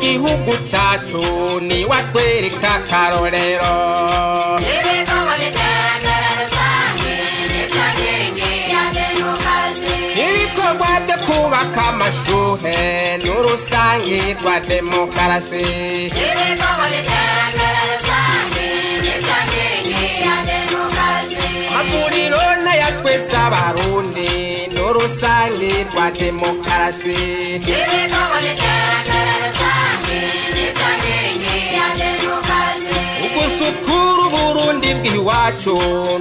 W'igihugu cacu ni watwereka akarorero. Ibikorwa by'iterambere rusange nibyo nkingi ya demokarasi. Ibikorwa byo kubaka amashure n'urusangi rwa demokarasi. Ibikorwa by'iterambere rusange nibyo nkingi ya demokarasi. Amavuriro n'aya twese Abarundi n'urusangi rwa demokarasi. Ibikorwa by'iterambere rusange nibyo nkingi ya demokarasi. Ugusukura Uburundi bw'iwacu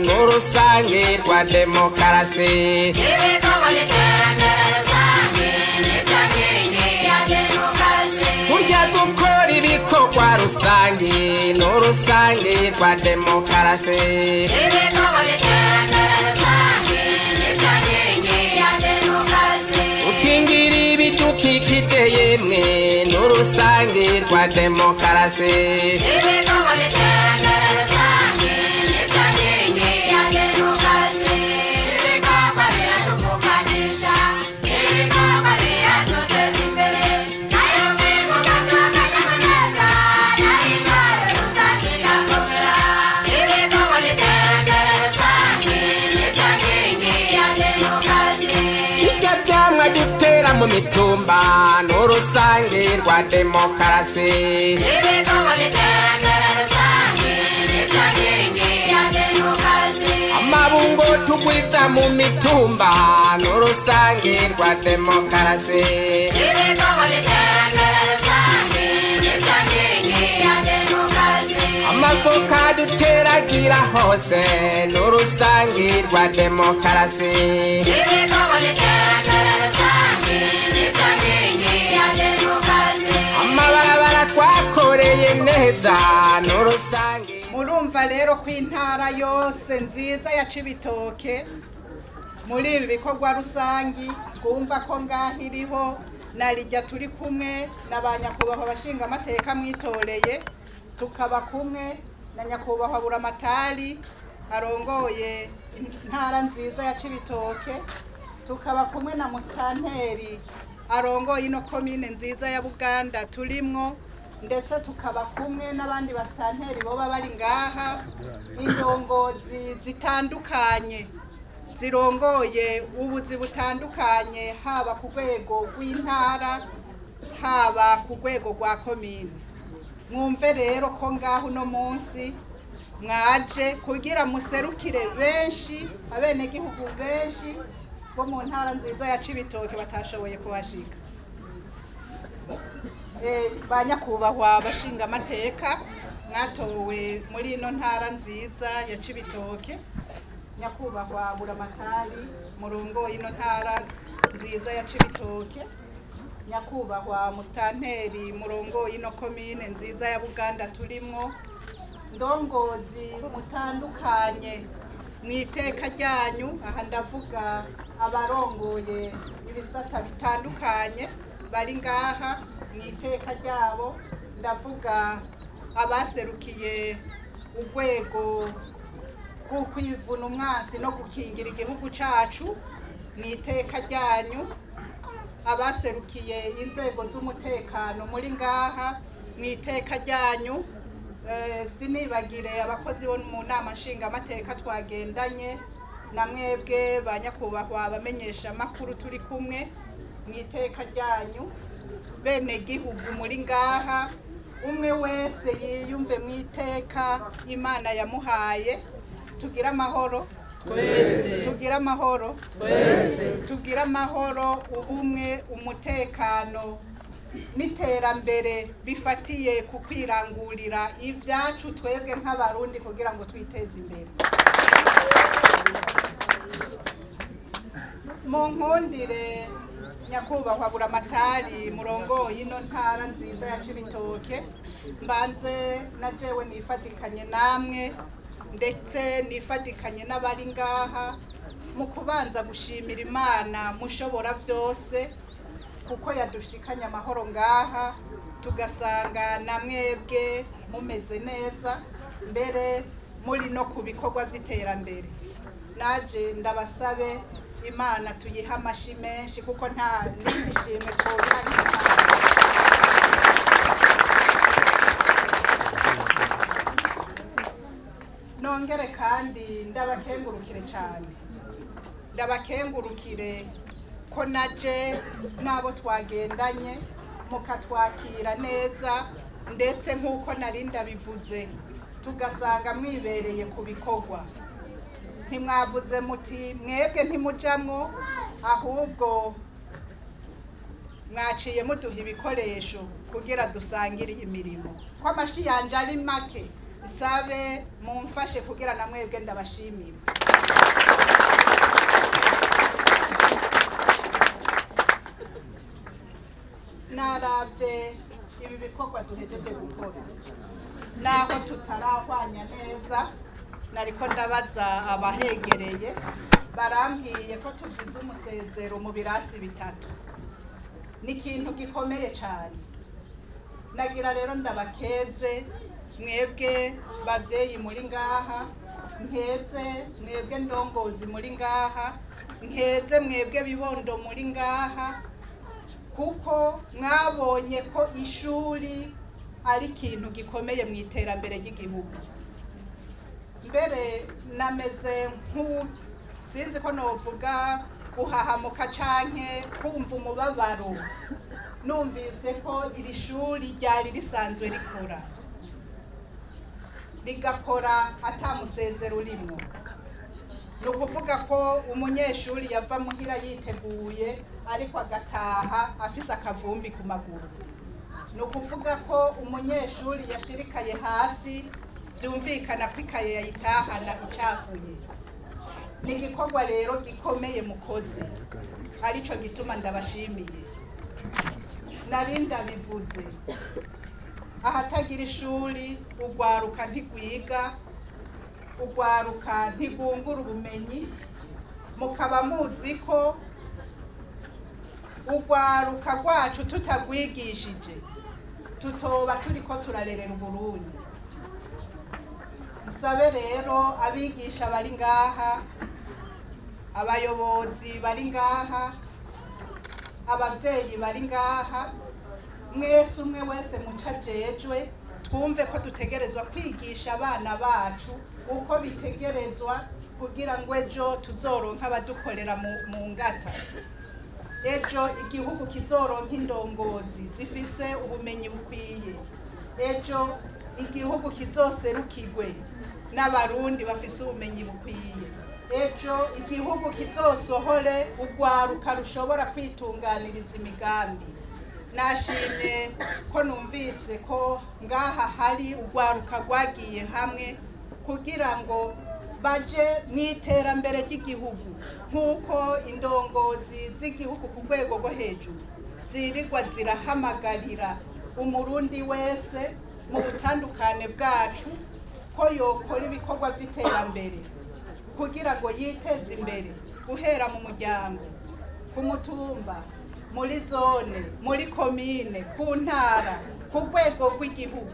n'urusangi rwa demokarasi. Ibikorwa by'iterambere rusange nibyo nkingi ya demokarasi. Kurya gukora ibikorwa rusangi n'urusangi rwa demokarasi. Ibikorwa by'iterambere rusange nibyo nkingi ya demokarasi. Ukingira ibidukikije yemwe n'urusangi rwa demokarasi. Ibikorwa by'iterambere rusange nibyo nkingi ya demokarasi. Ibikorwa biradukukanisha, ibikorwa biraduteza imbere, nayo mwibuka akanyamuneza, nayo intwaro rusange igakomera. Ibikorwa by'iterambere rusange nibyo nkingi ya demokarasi. Bijya byamwa dutera mu mitumba n'urusangi rwa demokarasi. Ibikorwa by'iterambere rusange nibyo nkingi ya demokarasi. Amabungo tugwiza mu mitumba n'urusangi rwa demokarasi. Ibikorwa by'iterambere rusange nibyo nkingi ya demokarasi. Amavoka duteragira hose n'urusangi rwa demokarasi. Ibikorwa by'iterambere rusange nibyo nkingi ya demokarasi. Amabarabara twakoreye neza n'urusangi. Murumva rero ko intara yose nziza ya Cibitoke muri ibi bikorwa rusangi twumva ko ngaho iriho na rijya turi kumwe na ba nyakubahwa bashingamateka mwitoreye, tukaba kumwe na nyakubahwa Buramatari arongoye intara nziza ya Cibitoke, tukaba kumwe na musitanteri arongoye ino komine nziza ya Buganda turimwo, ndetse tukaba kumwe n'abandi basitanteri boba bari ngaha, indongozi zitandukanye zirongoye ubuzi butandukanye, haba ku rwego rw'intara, haba ku rwego rwa komine. Mwumve rero ko ngaho uno munsi mwaje kugira muserukire benshi, abenegihugu benshi bo mu ntara nziza ya Cibitoke batashoboye kuhashika. Ba nyakubahwa bashingamateka mwatowe muri ino ntara nziza ya Cibitoke, nyakubahwa Buramatari murongoye ino ntara nziza ya Cibitoke, nyakubahwa musitanteri murongoye ino komine nziza ya Buganda turimwo, ndongozi mutandukanye mu iteka ryanyu, aha ndavuga abarongoye ibisata bitandukanye bari ngaha mu iteka ryabo, ndavuga abaserukiye urwego rwo kwivuna umwansi no gukingira igihugu cacu mu iteka ryanyu, abaserukiye inzego z'umutekano muri ngaha mu iteka ryanyu, sinibagire abakozi bo mu nama nshingamateka twagendanye, na mwebwe ba nyakubahwa abamenyesha amakuru turi kumwe mu iteka ryanyu, bene gihugu muri ngaha, umwe wese yiyumve mu iteka Imana yamuhaye. Tugire amahoro twese, tugire amahoro twese, tugire amahoro, ubumwe, umutekano n'iterambere bifatiye ku kwirangurira ibyacu twebwe nk'Abarundi kugira ngo twiteze imbere. Mu nkundire, nyakubahwa Buramatari murongoye ino ntara nziza ya Cibitoke, mbanze na jewe nifatikanye namwe, ndetse nifatikanye n'abari ngaha mu kubanza gushimira Imana mushobora byose, kuko yadushikanye amahoro ngaha tugasanga na mwebwe mumeze neza, mbere muri no ku bikorwa by'iterambere. Naje ndabasabe Imana tuyihe amashi menshi, kuko nta rindi shimwe twobiha nk'Imana. Nongere kandi ndabakengurukire cyane, ndabakengurukire ko naje n'abo twagendanye mukatwakira neza, ndetse nk'uko nari ndabivuze tugasanga mwibereye ku bikorwa. Ntimwavuze muti mwebwe ntimujamwo, ahubwo mwaciye muduha ibikoresho kugira dusangire iyi mirimo. Ko amashi yanje ari make, nsabe mumfashe kugira na mwebwe ndabashimire. Naravye ibi bikorwa duhejeje gukora, naho tutarahwanya neza, nariko ndabaza abahegereye, barambwiye ko tugize umusezero mu birasi bitatu. Ni ikintu gikomeye cyane. Nagira rero ndabakeze mwebwe babyeyi muri ngaha, nkeze mwebwe ndongozi muri ngaha, nkeze mwebwe bibondo muri ngaha, kuko mwabonye ko ishuri ari ikintu gikomeye mu iterambere ry'igihugu. Mbere nameze nk'ubu sinzi ko novuga guhahamuka canke kumva umubabaro numvise ko iri shuri ryari risanzwe rikora, rigakora atamusezero urimwo. Ni ukuvuga ko umunyeshuri yava muhira yiteguye, ariko agataha afise akavumbi ku maguru. Ni ukuvuga ko umunyeshuri yashirikaye hasi, byumvikana ko ikaye yayitahana icafuye. Ni igikorwa rero gikomeye mukoze, aricyo gituma ndabashimiye. Nari ndabivuze, ahatagira ishuri urwaruka ntigwiga, urwaruka ntigungura ubumenyi. Mukaba muzi ko urwaruka rwacu tutagwigishije tutoba turiko turarerera Uburundi. Nsabe rero abigisha bari ngaha, abayobozi bari ngaha, abavyeyi bari ngaha, mwese umwe wese muca ajejwe, twumve ko dutegerezwa kwigisha abana bacu uko bitegerezwa, kugira ngo ejo tuzoronke abadukorera mu ngata, ejo igihugu kizoronka indongozi zifise ubumenyi bukwiye, ejo igihugu kizoserukirwe n'abarundi bafise ubumenyi bukwiye, ejo igihugu kizosohore urwaruka rushobora kwitunganiriza imigambi. Nashimye ko numvise ko ngaha hari urwaruka rwagiye hamwe kugira ngo baje mu iterambere ry'igihugu, nk'uko indongozi z'igihugu ku rwego rwo hejuru zirirwa zirahamagarira umurundi wese mu butandukane bwacu ko yokora ibikorwa by'iterambere kugira ngo yiteze imbere, guhera mu muryango, ku mutumba, muri zone, muri komine, ku ntara, ku rwego rw'igihugu,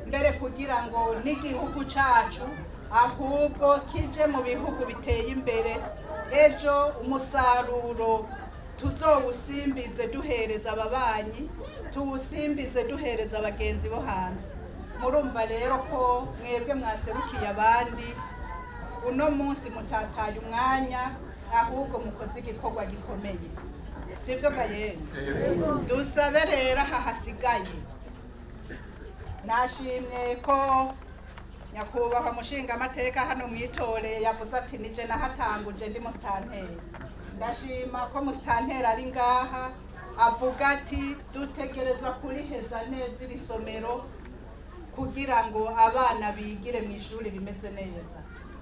mbere kugira ngo n'igihugu cacu ahubwo kije mu bihugu biteye imbere. Ejo umusaruro tuzowusimbize duhereza ababanyi, tuwusimbize duhereza abagenzi bo hanze. Murumva rero ko mwebwe mwaserukiye abandi uno munsi, mutataye umwanya, ahubwo mukoze igikorwa gikomeye, sibyo gayene? Dusabe rero aha hasigaye. Nashimye ko nyakubahwa mushingamateka hano mwitore yavuze ati nije nahatanguje ndi musitanteri. Ndashima ko musitanteri ari ngaha avuga ati dutegerezwa kuriheza neza iri somero kugira ngo abana bigire mu ishuri rimeze neza.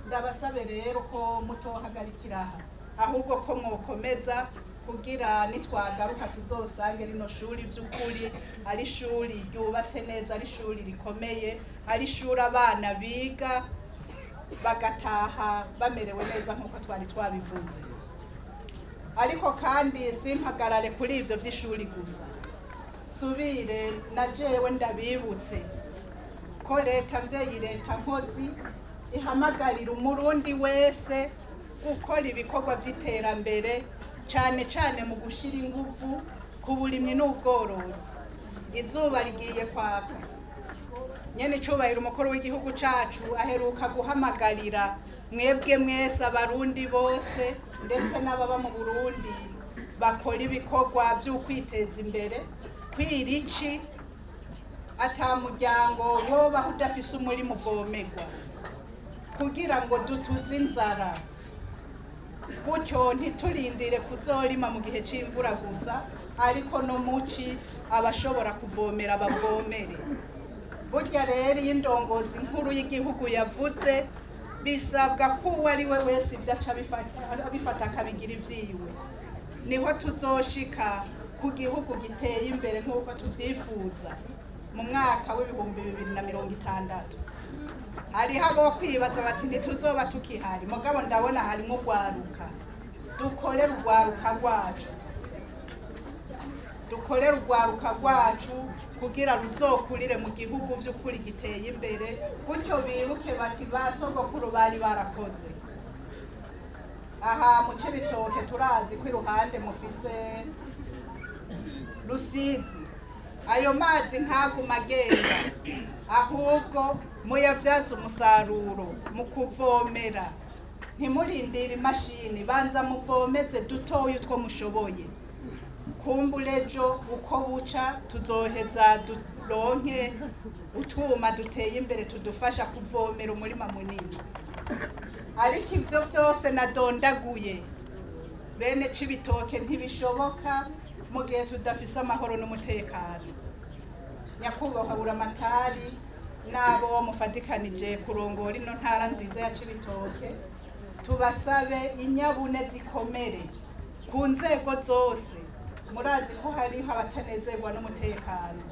Ndabasabe rero ko mutohagarikira aha, ahubwo ko mwokomeza kugira nitwagaruka tuzosange rino shuri by'ukuri ari ishuri ryubatse neza, ari ishuri rikomeye, ari ishuri abana biga bagataha bamerewe neza nk'uko twari twabivuze. Ariko kandi simpagarare kuri ibyo by'ishuri gusa, subire na jewe ndabibutse ko leta mvyeyi, leta nkozi, ihamagarira umurundi wese gukora ibikorwa by'iterambere, cyane cyane mu gushyira ingufu ku burimyi n'ubworozi. Izuba rigiye kwaka. Nyene icubahiro umukuru w'igihugu cacu aheruka guhamagarira mwebwe mwese Abarundi bose, ndetse n'ababa mu Burundi bakora ibikorwa vy'ukwiteza imbere, kwira ici ata muryango wobaho udafise umurima uvomerwa, kugira ngo dutuze inzara, gutyo ntiturindire kuzorima mu gihe c'imvura gusa, ariko no muci abashobora kuvomera bavomere. Burya rero iyo indongozi nkuru y'igihugu yavuze, bisabwa ko uwo ari we wese ibyo aca abifata akabigira ivyiwe. Niho tuzoshika ku gihugu giteye imbere nk'uko tuvyifuza mu mwaka w'2060. Hariho abo kwibaza bati ntituzoba tukihari, mugabo ndabona harimo urwaruka. Dukorere urwaruka rwacu, dukorere urwaruka rwacu kugira ruzokurire mu gihugu vy'ukuri giteye imbere, gutyo bibuke bati ba sogokuru bari barakoze. Aha mu Cibitoke turazi ko iruhande mufise Rusizi, ayo mazi ntaguma agenda, ahubwo muyabyaze umusaruro mu kuvomera. Ntimurindire imashini, banza muvomeze dutoya utwo mushoboye. Kumbura ejo uko buca tuzoheza duronke utwuma duteye imbere tudufasha kuvomera umurima munini. Ariko ivyo vyose nadondaguye, bene Cibitoke, ntibishoboka mu gihe tudafise amahoro n'umutekano. Nyakubahwa Buramatari n'abo mufatikanije kurongora ino ntara nziza ya Cibitoke, tubasabe inyabune zikomere ku nzego zose. Murazi ko hariho abatanezerwa n'umutekano,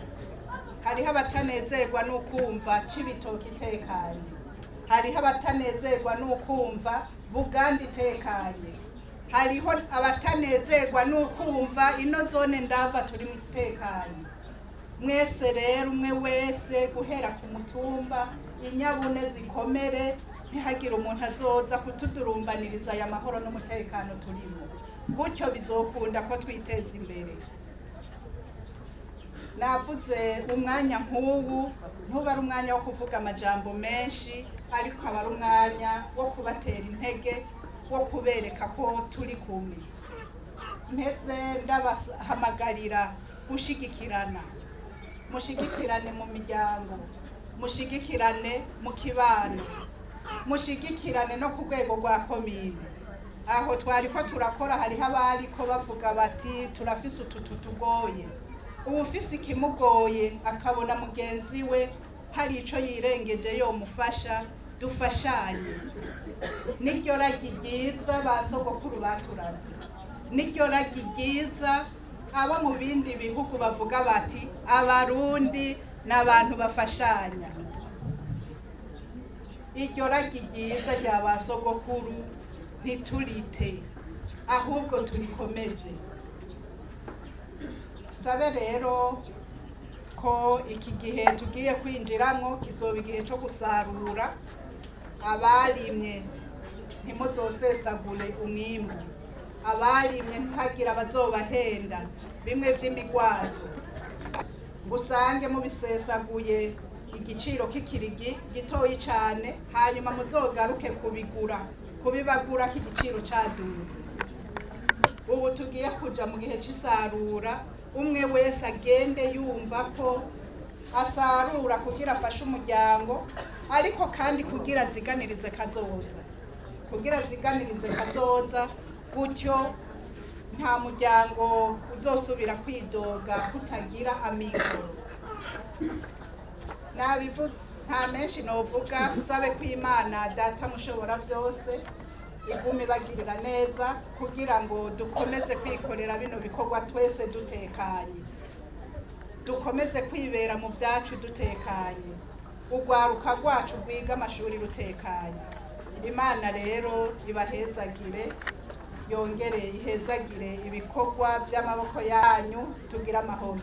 hariho abatanezerwa n'ukumva Cibitoke itekanye, hariho abatanezerwa n'ukumva Buganda itekanye, hariho abatanezerwa n'ukumva ino zone ndava turi mutekanye. Mwese rero, umwe wese guhera ku mutumba, inyabune zikomere, ntihagire umuntu azoza kutudurumbaniriza aya mahoro n'umutekano turimo. Gutyo bizokunda ko twiteza imbere. Navuze umwanya nk'ubu ntuba ari umwanya wo kuvuga amajambo menshi, ariko aba ari umwanya wo kubatera intege, wo kubereka ko turi kumwe. Mpeze ndabahamagarira gushigikirana. Mushigikirane mu miryango, mushigikirane mu kibano, mushigikirane no ku rwego rwa komine. Aho twari ko turakora, hariho abariko bavuga bati turafise utu tutugoye. Uwufise ikimugoye akabona mugenzi we hari ico yirengeje yomufasha, dufashanye. Niryo ragi ryiza ba sogokuru baturaze, niryo ragi ryiza abo mu bindi bihugu bavuga bati Abarundi ni abantu bafashanya. Iryo ragi ryiza rya ba sogokuru ntiturite, ahubwo turikomeze. Sabe rero ko iki gihe tugiye kwinjiramwo kizoba igihe cyo gusarura. Abarimye ntimuzosesagure umwimbu, abarimye ntihagire abazobahenda bimwe vy'imigwazo, ngo usange mubisesaguye igiciro k'ikirigi gitoyi cane, hanyuma muzogaruke kubigura kubibagura k'igiciro caduze. Ubu tugiye kuja mu gihe c'isarura, umwe wese agende yumva ko asarura kugira afashe umuryango, ariko kandi kugira aziganirize kazoza, kugira aziganirize kazoza. Gutyo nta muryango uzosubira kwidoga kutagira amikoro. Nabivuze, nta menshi novuga. Sabe ko Imana Data mushobora byose igume ibagirira neza, kugira ngo dukomeze kwikorera bino bikorwa twese dutekanye, dukomeze kwibera mu byacu dutekanye, urwaruka rwacu rwiga amashuri rutekanye. Imana rero ibahezagire, yongere ihezagire ibikorwa by'amaboko yanyu, tugire amahoro.